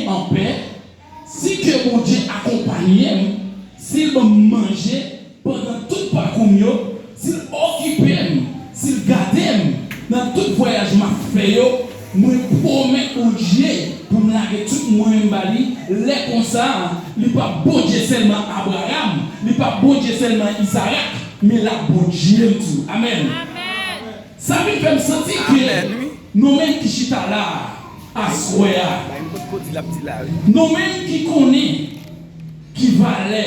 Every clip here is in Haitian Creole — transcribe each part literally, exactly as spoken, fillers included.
anpè, si ke Bondye akonpaye m, si l ban m manje pandan tout pakou m yo, si l okipe m, si l gade m nan tout vwayaj m ap fè yo, mwen pwomèt Bondye pou m lage tout mwen m ba li. Lè konsa, li p ap Bondye sèlman Abraram, li p ap Bondye sèlman Izarak, men l ap Bondye m tou. Amèn. Sa vin fè m santi ke nou menm ki chita la a, aswè a, nou menm ki konnen ki valè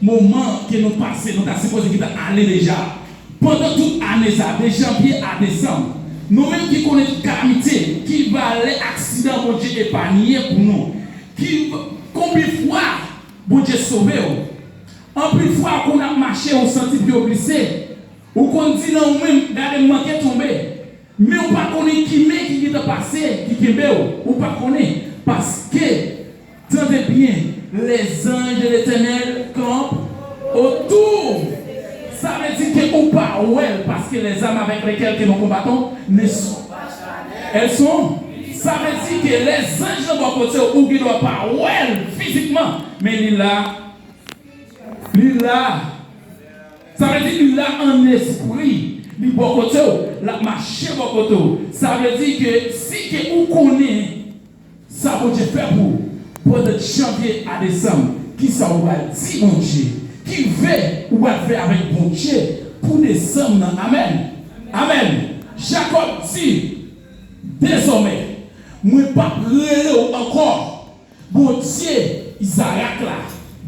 moman ke nou pase, nou ta sipoze gentan ale deja. Pandan tout ane sa, de janvye a desanm, nou menm ki konnen tout kalamite, ki valè aksidan Bondye epanye pou nou, ki, konbyen fwa Bondye sove w? Anpil fwa, kon w ap mache, ou santi pye w glise. Ou konn di nan ou menm, "Gade, m manke tonbe." Men ou pa konnen ki men ki gentan pase, ki kenbe w. Ou pa konnen. Paske, tande byen, les anges de l'Éternel campent autour. Sa vle di ke ou pa wè l, paske les armes avec lesquelles que nous combattons ne sont, elles sont. Sa vle di ke lèzanj nan bò kote w, ou gendwa pa wè l fizikman, men li la. Li la. Sa vle di li la an espri. Li bò kote w. L ap mache bò kote w. Sa vle di ke si ke ou konnen sa Bondye fè pou ou pandan janvye a desanm, kisa ou pral di Bondye? Ki ve ou pral fè avèk Bondye pou desanm nan? Amèn. Amèn. Jakòb di, dezòmè, mwen p ap rele w ankò Bondye Izarak la.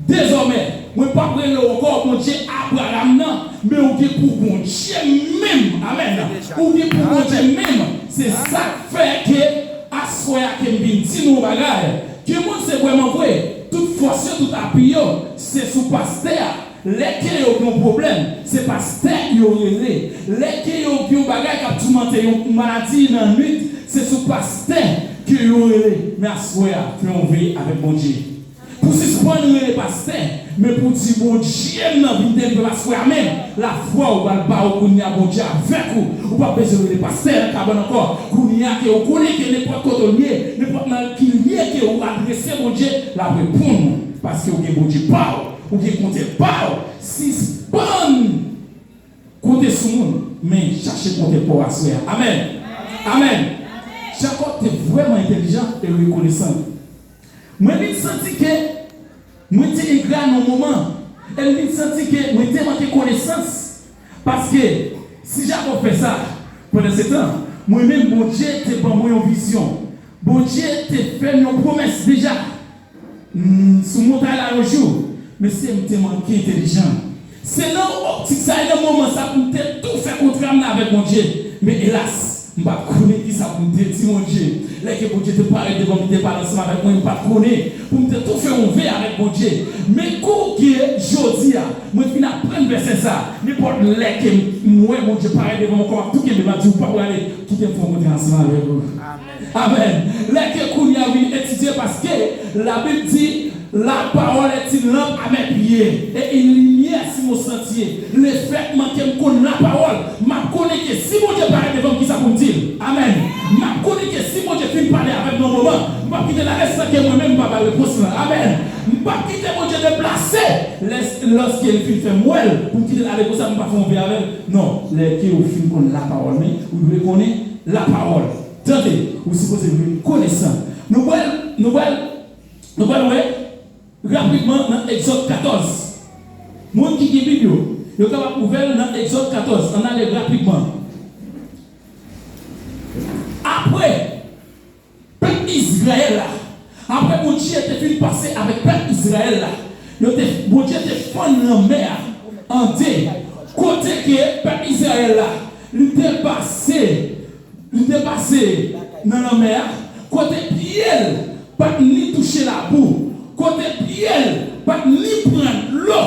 Dezòmè, mwen p ap rele w ankò Bondye Abraram nan, men ou gen pou Bondye m menm. Amèn. Ou gen pou Bondye m menm. Se sa k fè ke aswè a ke m vin di nou yon bagay. Gen moun se vrèman vre, tout fòs yo, tout apui yo, se sou pastè a. Lè ke yo gen yon pwoblèm, se pastè yo rele. Lè ke yo gen yon bagay k ap toumante yo, yon maladi nan nwit, se sou pastè ke yo rele. Men aswè a, fè yon veye avèk Bondye. Pou sispann rele pastè, men pou di, "Bondye m nan vin delivre m aswè a menm." Lafwa ou pral ba ou kounye a, Bondye avèk ou. Ou p ap bezwen rele pastè nan kabann ankò. Kounye a ke ou konnen ke nenpòt kote w ye, nenpòt nan ki lye ke ou adrese Bondye, l ap reponn ou. Paske ou gen Bondye pa w. Ou gen kontè pa w. Sispann konte sou moun, men chache kontè pa w aswè a. Amèn. Amèn. Jakòb te vrèman entèlijan e rekonesan. Mwen vin santi ke mwen te engra nan yon moman. E m vin santi ke mwen te manke konesans. Paske si Jakòb fè sa, pandan se tan, mwen menm, Bondye te ban mwen yon vizyon. Bondye te fè m yon pwomès deja. Mm, sou montay la yon jou, mesye, m te manke entèlijan. Se nan optik sa e nan moman sa pou m te tou fè kontra m nan avèk Bondye. Men elas, m pa t konnen kisa pou m te di Bondye. Lè ke Bondye te parèt devan m, li te pale ansanm avèk mwen, m pa t konnen pou m te tou fè yon ve avèk Bondye. Men kou ke jodi a, mwen fin aprann vèsè sa, nenpòt lè ke m, m wè Bondye parèt devan m ankò, m ap tou kenbe, m ap di, "Ou pa prale, kite m fè yon kontra ansanm avèk ou." Amèn. Lè ke kounye a vin etidye, paske Labib di, "La parole est une lampe à mes pieds et une lumière sur mon sentier." Lefètman ke m konn lapawòl, m ap konnen ke si Bondye parèt devan m, kisa pou m di l. Amèn. M ap konnen ke si Bondye fin pale avè m nan moman, m p ap kite l ale san ke mwen menm m pa bay repons lan. Amèn. M p ap kite Bondye deplase lè, lòske li fin fè m wè l, pou m kite l ale konsa, m pa fè yon ve avè l. Non, lè ke ou fin konn lapawòl, men ou dwe konnen lapawòl. Tande, ou sipoze rekonesan. Nou pral, nou pral, nou pral wè rapidman nan Egzòd katòz. Moun ki gen Bib yo, yo kapab ouvè l nan Egzòd katòz. Ann ale rapidman. Apre, pèp Izrayèl la, apre Bondye te fin pase avèk pèp Izrayèl la, yo te, Bondye te fann lanmè a an de, kote ke pèp Izrayèl la, li te pase, li te pase nan lanmè a, kote pye l pa t ni touche labou, kote pye l pa t ni pran dlo.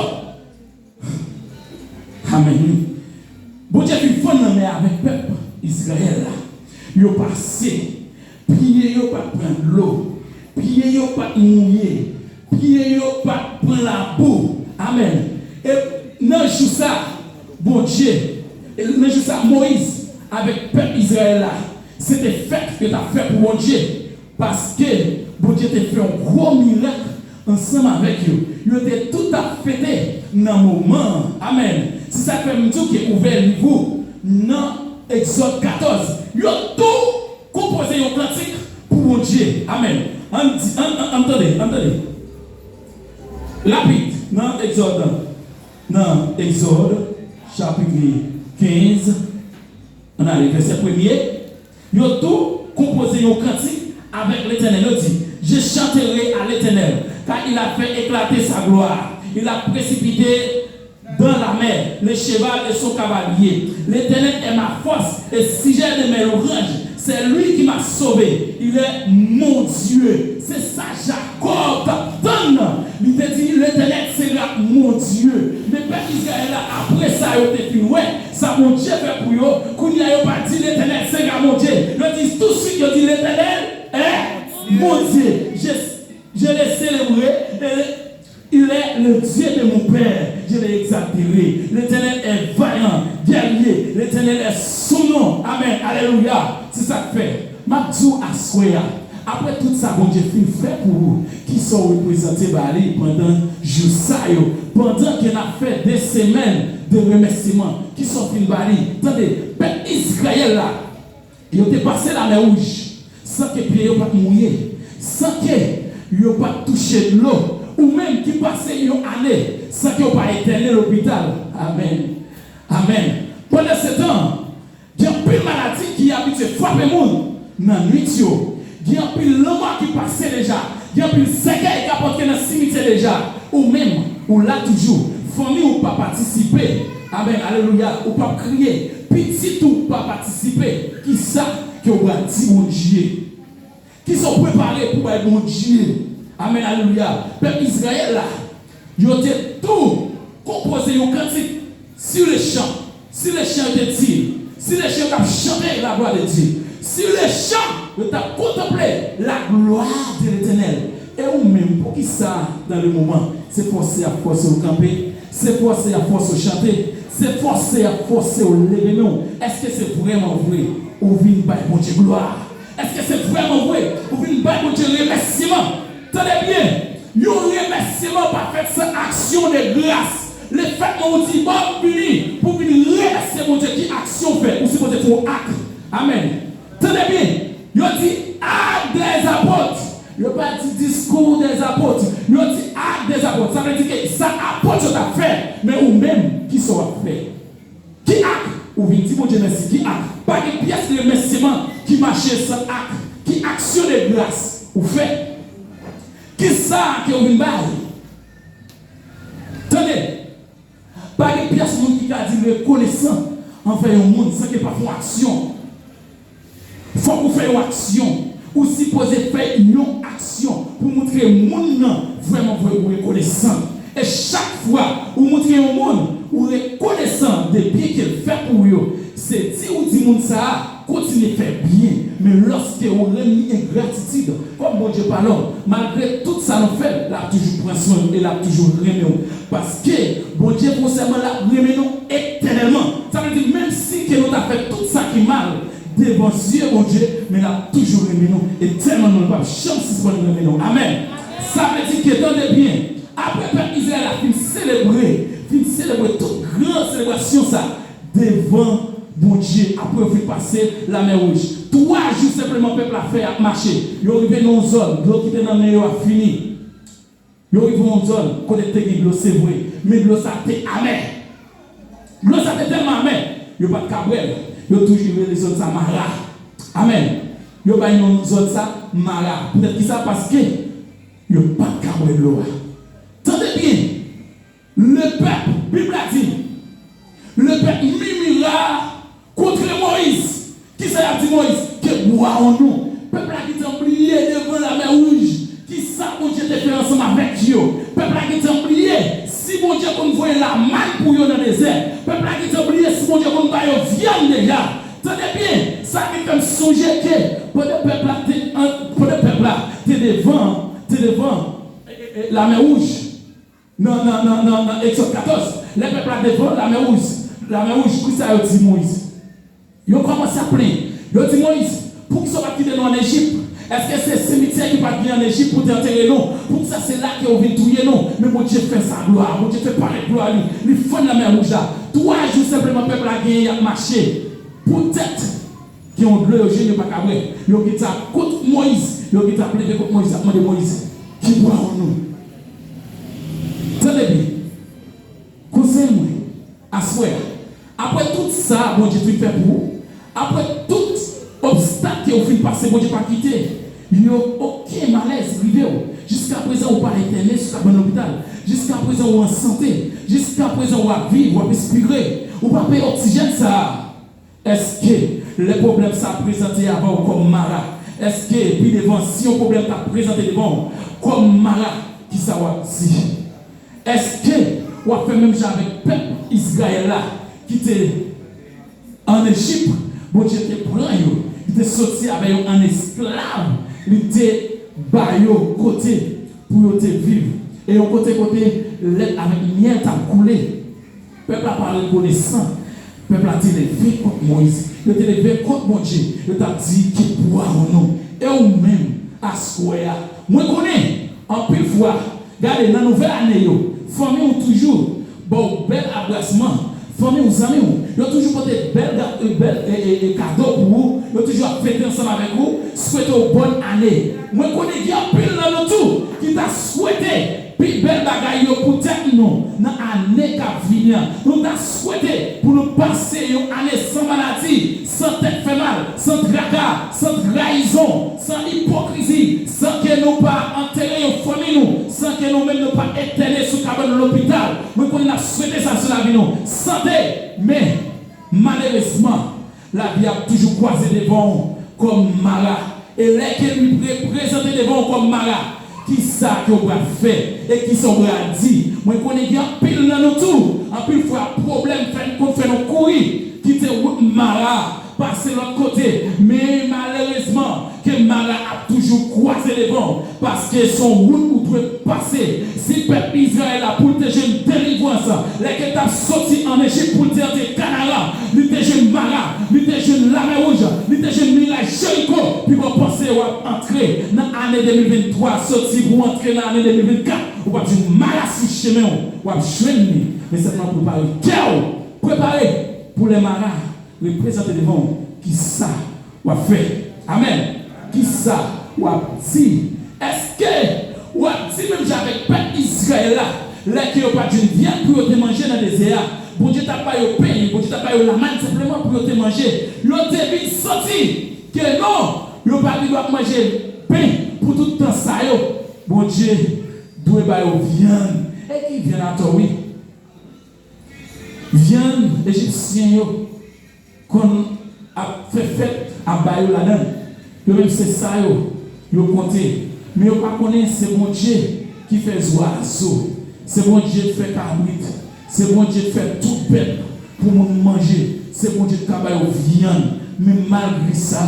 Amèn. Bondye fin fann lanmè avèk pèp Izrayèl la. Yo pase. Pye yo pa t pran dlo. Pye yo pa t mouye. Pye yo pa t pran labou. Amèn. E nan jou sa, Bondye, e nan jou sa, Moyiz avèk pèp Izrayèl la, se te fèt yo t ap fè pou Bondye. Paske Bondye te fè yon gwo mirak ansanm avèk yo. Yo te tout ap fete nan moman an. Amèn. Se sa k fè m di w ke ouvè liv ou nan Egzòd katòz. Yo tou konpoze yon kantik pou Bondye. Amèn. Ann di, ann, ann, ann tande, ann tande. Rapid, nan Egzòd, nan Egzòd, chapit kenz, ann ale vèsè premye. Yo tou konpoze yon kantik avèk Letènèl. Yo di, Je chanterai à l'Éternel, car il a fait éclater sa gloire. Il a précipité dans la mer le cheval et son cavalier. L'Éternel est ma force et sujet de mes louanges. C'est lui qui m'a sauvé. Il est mon Dieu. Se sa Jakòb t ap tann nan. Li te di, Letènèl sera mon Dieu. Men pèp Izrayèl la, apre sa yo te fin wè sa Bondye fè pou yo, kounye a yo pa di, Letènèl sera mon Dieu. Yo di touswit, yo di, Letènèl est mon Dieu. Je, je le célébrerai et il est le Dieu de mon père. Je l'exalterai. L'Éternel est vaillant, guerrier. L'Éternel est son nom. Amèn. Alelouya. Se sa k fè. M ap di w aswè a, apre tout sa Bondye fin fè pou ou, kisa w reprezante ba li pandan jou sa yo, pandan ke n ap fè de semèn de remèsiman, kisa w fin ba li? Tande, pèp Izrayèl la, yo te pase Lamè Wouj san ke pye yo pa t mouye, san ke yo pa t touche dlo, ou menm ki pase yon ane san ke w pa entène lopital. Amèn. Amèn. Pandansetan, gen anpil maladi ki abitye frape moun nan nwit yo. Gen anpil lanmò ki pase deja. Gen anpil sèkèy k ap antre nan simityè deja. Ou menm, ou la toujou. Fanmi w pa patisipe. Amèn, alelouya. Ou p ap kriye. Pitit ou pa patisipe. Kisa ke w pral di Bondye? Kisa w prepare pou bay Bondye? Amèn, alelouya. Pèp Izrayèl la, yo te tou konpoze yon kantik sur le champ. Sur le champ, yo te di, sur le champ, yo t ap chante la gloire de Dieu. Sur le champ, yo t ap kontanple la gloire de l'Éternel. E ou menm, poukisa, dans le moment, se fòse y ap fòse w kanpe, se fòse y ap fòse w chante, se fòse y ap fòse w leve men w? Èske se vrèman vre ou vin bay Bondye glwa? Èske se vrèman vre ou vin bay Bondye remèsiman? Tande byen, yon remèsiman pa fèt san aksyon de gras. Lefètman ou di, "Bon, m vini pou vin remèsye Bondye," ki aksyon w fè? Ou sipoze fè yon ak. Amèn. Tande byen, yo di, Actes des Apôtres. Yo pa di Discours des Apôtres. Yo di Actes des Apôtres. Sa vle di ke sa apot yo t ap fè, men ou menm, kisa w ap fè? Ki ak ou vin di Bondye mèsi? Ki ak? Pa gen pyès remèsiman ki mache san ak. Ki aksyon de gras ou fè? Ki sa ke ou vin bay? Tande, pa gen pyès moun ki ka di l rekonesan anvè yon moun san ke l pa fè yon aksyon. Fòk ou fè yon aksyon. Ou sipoze fè yon aksyon pou montre moun nan vrèman vre ou rekonesan. E chak fwa ou montre yon moun ou rekonesan de byen ke l fè pou ou yo, se di ou di moun sa a kontinye fè byen. Men lòske ou rann li engratitid, kòm Bondye pa lòm, malgre tout sa nou fè l, l ap toujou pran swen w e l ap toujou renmen w. Paske Bondye fè yon sèman, l ap renmen nou etènèlman. Sa vle di, menm si ke nou ta fè tout sa ki mal, devan zye Bondye, men l ap toujou renmen nou. E tèlman nou, l p ap janm sispann renmen nou. Amèn. Sa vle di ke, tande byen, apre pèp Izrayèl la fin selebre, fin selebre tout gran selebrasyon sa devan Bondye, apre yo fin pase Lamè Wouj, twa jou senpleman pèp la fè ap mache. Yo rive nan yon zòn, dlo ki te nan men yo a fini. Yo rive yon zòn kote te gen dlo, se vre, men dlo sa te amè. Dlo sa te tèlman amè, yo pa t ka bwè l. Yo toujou rele zòn sa Mara. Amèn. Yo bay non zòn sa Mara. Poutèt ki sa? Paske yo pa t ka bwè dlo a. Tande byen. Le peuple, Bib la di, le peuple murmura contre Moïse. Kisa y ap di Moyiz? Que boirons-nous? Pèp la gentan bliye devan Lamè Wouj kisa Bondye te fè ansanm avèk yo. Pèp la gentan bliye si Bondye konn voye lamàn pou yo nan dezè. Pèp la gentan bliye si Bondye konn ba yo vyann deja. Tande byen, sa vin fè m sonje ke pandan pèp la te, an, pandan pèp la te devan, te devan, e, e, e, Lamè Wouj, nan, nan, nan, nan, nan Egzòd katòz, lè pèp la devan Lamè Wouj, Lamè Wouj, kisa yo di Moyiz? Yo kòmanse ap plenyen. Yo di Moyiz, "Poukisa w pa t kite nou ann Ejip? Èske se simityè ki pa t gen ann Ejip pou te antere nou? Poukisa se la ke yo vin touye nou? Men Bondye fè sa glwa, Bondye fè parèt glwa li, li fann Lanmè Wouj la. Twa jou senpleman pèp la genyen y ap mache. Poutèt gen yon dlo yo jwenn yo pa ka bwè. Yo gentan ap kont Moyiz, yo gentan ap leve kont Moyiz, y ap mande Moyiz, ki bwa w nou? Tande byen. Kouzen mwen, aswè a, apre tout sa Bondye fin fè pou ou, apre tout obstak ke w fin pase, Bondye pa kite yo okenn malèz rive w. Jiskaprezan ou pa entène sou kabann lopital. Jiskaprezan ou an sante. Jiskaprezan w ap viv, w ap espire. Ou pa peye oksijèn sa a. Èske lè pwoblèm sa ap prezante avan w kòm Mara, èske pi devan si yon pwoblèm ta prezante devan w kòm Mara, kisa w ap di? Èske w ap fè menm jan avèk pèp Izrayèl la ki te ann Ejip? Bondye te pran yo, li te soti avè yo ann esklav, li te ba yo kote pou yo te viv, e yon kote kote lèt avèk myèl t ap koule. Pèp la pa rekonesan. Pèp la te leve kont Moyiz. Yo te leve kont Bondye. Yo t ap di, ki bwa w nou? E ou menm, aswè a, mwen konnen, anpil fwa, gade, nan nouvèl ane yo, fanmi w toujou ba w bèl abrasman. Fanmi w, zanmi w, yo toujou pote bèl, ga- e, bèl e, e, e, kado pou ou. Yo toujou ap fete ansanm avèk ou, swete w bòn ane. Mwen konnen gen anpil nan nou tou ki ta swete pi bèl bagay yo pou tèt nou nan ane k ap vini an. Nou ta swete pou nou pase yon ane san maladi, san tèt fè mal, san traka, san trayizon, san ipokrizi, san ke nou pa antere yon fanmi nou, san ke nou menm nou pa entène sou kabann lopital. Mwen konnen n ap swete sa sou lavi nou. Sante, men malerezman, lavi ap toujou kwaze devan w kòm Mara. E lè ke li pre- prezante devan w kòm Mara, kisa ke w pral fè? E kisa w pral di? Mwen konnen gen anpil nan nou tou, anpil fwa pwoblèm fè n konn fè nou kouri, kite wout Mara, pase lòt kote. Men malerezman, ke Mara ap toujou kwaze devan w, paske se yon wout ou dwe pase. Si pèp Izrayèl la, pou l te jwenn delivrans, lè ke l t ap soti ann Ejip pou l te antre Kanaran, li te jwenn Mara, li te jwenn Lamè Wouj, li te jwenn miray Jeriko, pi w panse w ap antre nan ane de mil venntwa, soti pou w antre nan ane de mil vennkat, ou p ap jwenn Mara sou chemen w, w ap jwenn li, men sèlman prepare kè w, prepare pou lè Mara reprezante devan w, kisa w ap fè? Amèn. Kisa w ap di? Èske w ap di menm jan avèk pèp Izrayèl la, lè ke yo pa t jwenn vyann pou yo te manje nan dezè a, Bondye t ap ba yo pen, Bondye t ap ba yo lamàn senpleman pou yo te manje. Yo te vin santi ke non, yo pa gen dwa ap manje pen pou tout tan sa yo. Bondye dwe ba yo vyann. E ki vyann atò, wi. Vyann Ejipsyen yo konn ap fè fèt ap ba yo ladan l. Yo menm se sa yo, yo konte. Men yo pa konnen se Bondye ki fè zwazo. Se Bondye k fè kabrit. Se Bondye k fè tout bèt pou moun manje. Se Bondye k ka ba yo vyann. Men malgre sa,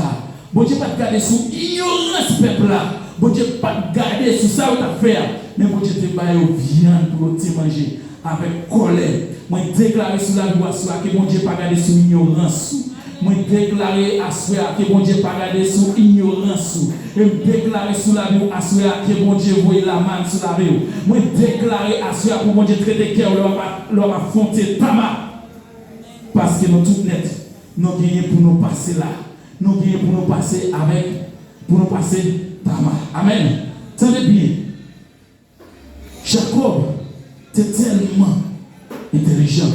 Bondye pa t gade sou inyorans pèp la. Bondye pa t gade sou sa yo t ap fè a. Men Bondye te ba yo vyann pou yo te manje avèk kòlè. Mwen deklare sou lavi w aswè a ke Bondye pa gade sou inyorans ou. Mwen deklare aswè a ke Bondye pa gade sou inyorans ou. E m deklare sou lavi w aswè a ke Bondye voye lamàn sou lavi w. Mwen deklare aswè a pou Bondye trete kè w lè w ap, lè w ap afwonte Tama. Paske nou tout nèt, nou genyen pou nou pase la. Nou genyen pou nou pase avèk, pou nou pase Tama. Amèn. Tande byen. Jakòb te tèlman entèlijan.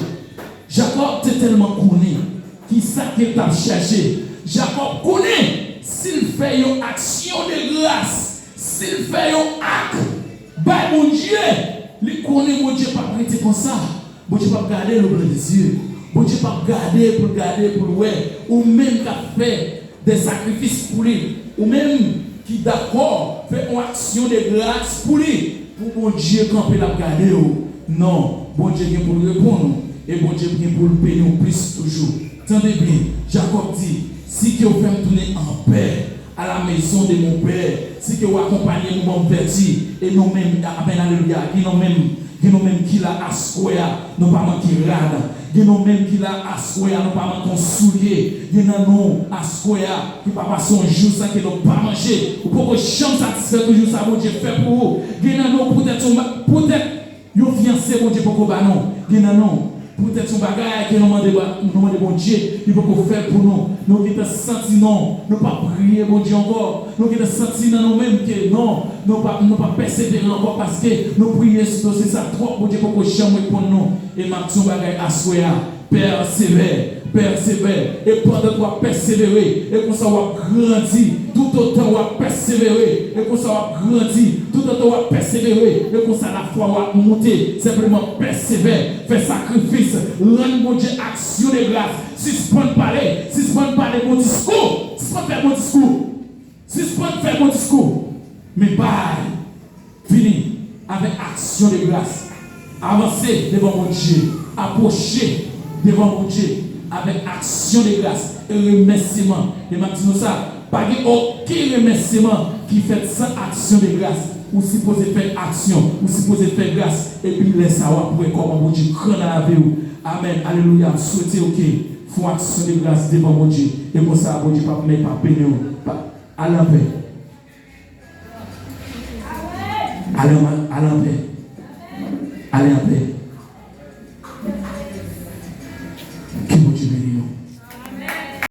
Jakòb te tèlman konnen kisa ke l t ap chèche. Jakòb konnen si l fè yon aksyon de gras, si l fè yon ak bay Bondye, li konnen Bondye p ap rete konsa. Bondye p ap gade l o blan de zye. Bondye p ap gade pou l gade, pou l wè ou menm k ap fè de sakrifis pou li. Ou menm ki dakò fè yon aksyon de gras pou li, pou Bondye kanpe l ap gade w. Non, Bondye gen pou l reponn ou, e Bondye gen pou l beni w plis toujou. Tande byen, Jakòb di, si ke w fè m tounen anpè à la maison de mon père, si ke w akonpanye m, ou ban m vèti, e nou menm, amèn, alelouya, gen nou menm, gen nou menm ki la aswè a, nou pa manke rad, Gen nou menm ki la aswè a, nou pa manke yon soulye. Gen nan nou aswè a ki pa pase yon jou san ke nou pa manje. Ou poko janm satisfè de jou sa Bondye fè pou ou. Gen nan nou poutèt yon, poutèt yon fiyanse Bondye poko ba nou. Gen nan nou poutèt yon bagay ke nou mande, nou mande Bondye, li poko fè l pou nou. Nou gentan santi non, nou pa priye Bondye ankò. Nou gentan santi nan nou menm ke non, nou pa, nou pa pèsevere ankò paske nou priye sou dosye sa twòp, Bondye poko janm reponn nou. E m ap di yon bagay aswè a, pèsevè, pèsevè. E pandan w ap pèsevere, e konsa w ap grandi. Toutotan w ap pèsevere, e konsa w ap grandi. Toutotan w ap pèsevere, e konsa lafwa w ap monte. Senpleman pèsevè, fè sakrifis, rann Bondye aksyon de gras. Sispann pale, sispann pale bon diskou, sispann fè bon diskou. Sispann fè bon diskou, men bay, vini avèk aksyon de gras. Avanse devan Bondye, apwoche devan Bondye avèk aksyon de gras e remèsiman. E m ap di nou sa, pa gen okenn remèsiman ki fèt san aksyon de gras. Ou sipoze fè aksyon, ou sipoze fè gras, epi lè sa a w ap wè kòman Bondye gran nan lavi w. Amèn, alelouya. M swete w ke fè yon aksyon de gras devan Bondye, e konsa Bondye p ap menm p ap beni w. Pa, ale anpè. Ale an, ale anpè. Ale anpè.